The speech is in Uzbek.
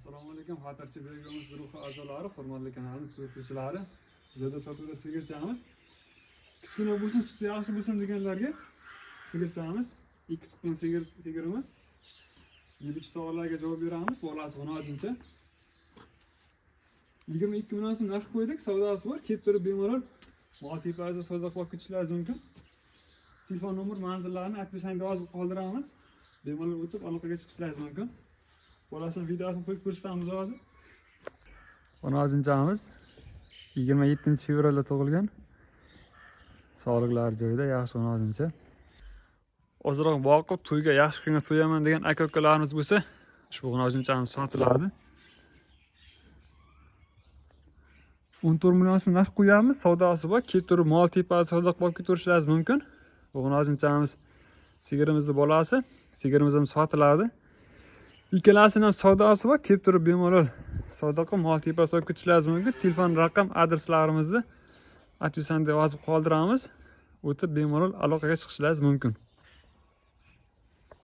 Assalomu alaykum, Xatirchi Begimiz guruhi a'zolari, hurmatli kanalimiz kuzatuvchilari. Bizada sotuvda sigirchamiz. Kichkina bo'lsin, suti yaxshi bo'lsin deganlarga sigirchamiz, ikki tuqqan sigir sigirimiz. Yeb ichish savollarga javob beramiz. Bolasi g'unojincha. 22 million so'm narx qo'ydik, savdosi bor. Kelib turib bemalol mol tepasida savdo qilib olib ketishlaringiz mumkin. Telefon nomer, manzillarini описание da yozib qoldiramiz. Bemalol o'tib aloqaga chiqishlaringiz mumkin. Bolasini videosini qo'yib ko'rsatamiz hozir. G'unojinchamiz 27 fevralda tug'ilgan. Sog'liqlari joyida, yaxshi g'unojincha. Ozroq boqib, to'yga yaxshi kunga so'yaman degan aka ukalarimiz bo'lsa, ushbu g'unojinchamiz sotiladi. 14 million so'm narx qo'yamiz, savdosi bor. Kelib turib mol tepasi savdo qilib olib ketaverishlaringiz mumkin. Bu g'unojinchamiz sigirimizni bolasi, sigirimiz ham sotiladi. Ikkalasini ham savdosi bor. Kelib turib bemalol savdo qilib mol tepasi olib ketishlaringiz mumkin. Telefon raqam, adreslarimizni описание da yozib qoldiramiz. O'tib bemalol aloqaga chiqishlaringiz mumkin.